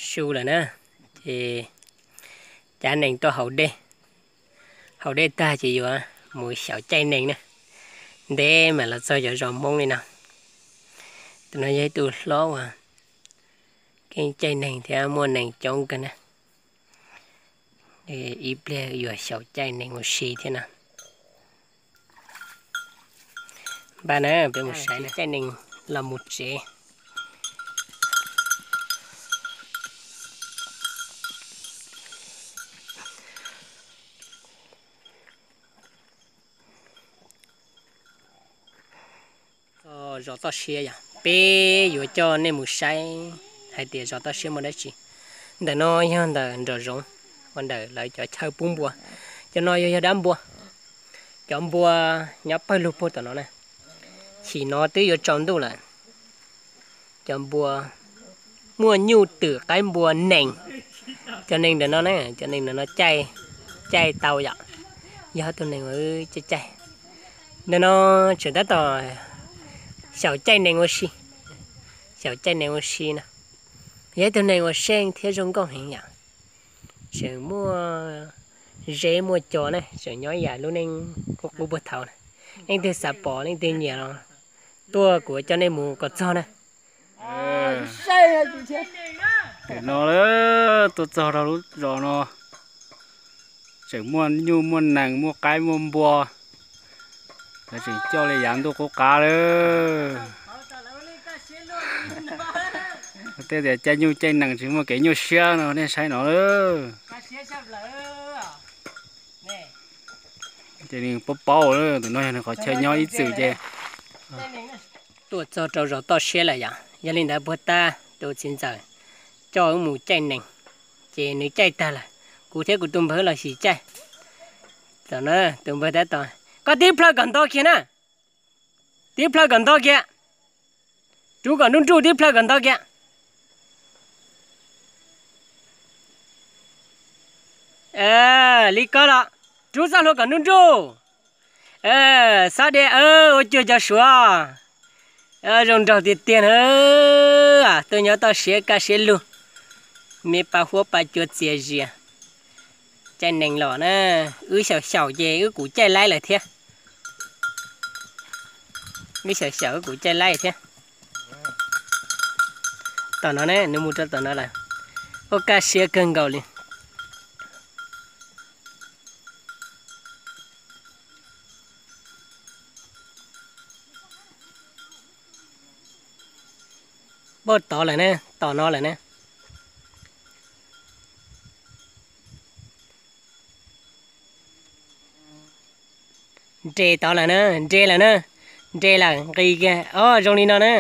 Su lawm na, ces cav nees tuaj haus dej. Haus dej tag ces yuav mus xyaum caij nees na. Ntev mam los txog cov zos Hmoob li no. Tus no yog ib tug hlob uas keej caij nees thiab muaj nees coob kawg na. Ib pliag yuav xyaum caij nees ua si thiab na. Npaj na, peb mus saib caij nees los mus tsev. Zos toj siab yom, peb yuav coj nej mus saib hais tias zos toj siab muaj dab tsi. Ntawm no yog ntawm nram zoov, ua ntawm lawv cov chaw pub npua. Cov no yog yog dab npua, cov npua nyob pawg lug puag tom no na. Chim no twb yuav tsaus ntuj lawm. Cov npua muaj nyuj twm qaib npua nees. Cov nees ntawm no na, cov nees ntawm no caij, caij tau yom. Yog tus nees caij caij. Ntawm no tseem tab tom xyaum caij nees ua si, xyaum caij nees ua si na. Yog ib tug nees uas seej thiab zoo nkauj heev yom. Tseem muaj zeb muaj cos na, tseem nyob ib yam lub neej qub qub puag thaum na. Leej twg xav pom leej twg nyiam los tuaj, kuv coj nej mus kom txog na. Tam no lawm, tuaj txog rau lub zos no, tseem muaj nyuj muaj nees muaj qaib muaj npua. Lawv tseem coj li yav ntuj qub qab lawm. Tej tias caij nyuj caij nees tsis muaj kev nyuaj siab no nej saib no lawm. Ces nws paub paub lawm, tus no yog nws qhov chaw nyob ib txwm ces. Tuaj txog rau zos toj siab lawm yom, yog li ntawd puag ta tus txiv ntxawm coj wb mus caij nees, ces nws caij tag lawm, kuv thiab kuv tus npawg los sim caij. Tam no tus npawg tab tom, koj tib plhaw kom nto kiag na, tib plhaw kom nto kiag, rub kom nruj nruj tib plhaw kom nto kiag. Li ko los, rub txoj hlua kom nruj nruj. Xob de, ua cuag cov Suav. Zoo nraug tiag tiag na. Tuaj nyob toj siab kaj siab lug, me pa huab pa cua txias zias. Caij nees los na, wb xyaum xyaum ces wb kuj caij laib lawm thiab. Wb xyaum xyaum wb kuj caij laib thiab. Tom no ne, nws mus rau tom no lawm. Ua kaj siab kawg nkaus li. Npaj tod lawm ne, tom no lawm ne. Nres tod lawm na, nres lawm na, nres lawm nqis kiag, o zoo li no na.